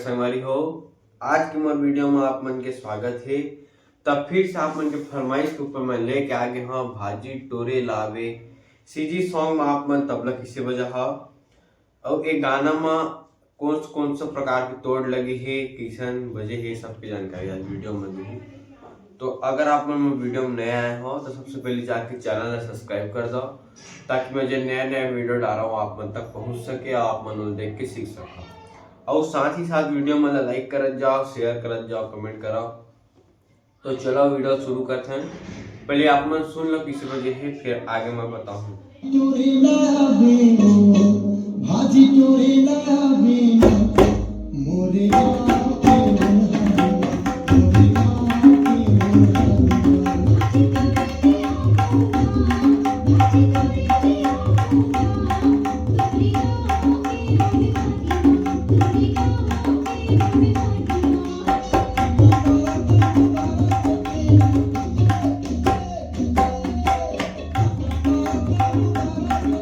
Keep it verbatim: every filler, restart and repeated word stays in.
संगवारी हो, आज के मोर वीडियो में आप मन के स्वागत हे। तब फिर से आप मन के फरमाइश के ऊपर मैं लेके आ गे हंव भाजी टोरे लावे। सीजी सॉन्ग में आप मन तबला कइसे बजाहव, अउ ए गाना में कौन कौन सा प्रकार के तोड़ लगे हे, कइसन बजे हे, सबके जानकारी आज वीडियो में दूंगी। तो अगर आप मन वीडियो में नया आए हो तो सबसे पहले जाके चैनल ला सब्सक्राइब कर दो, ताकि मैं जो नया नया वीडियो डालहूं आप मन तक पहुंच सके और आप मन ओला देख के सीख सको। और साथ ही साथ वीडियो मन ला लाइक करत जाओ, शेयर करत जाओ, कमेंट करो। तो चलो वीडियो शुरू करते हैं। पहले आप मन सुन लो किसी वजह से, फिर आगे मैं बताऊँ। टोरे लावे, भाजी टोरे लावे, मोरे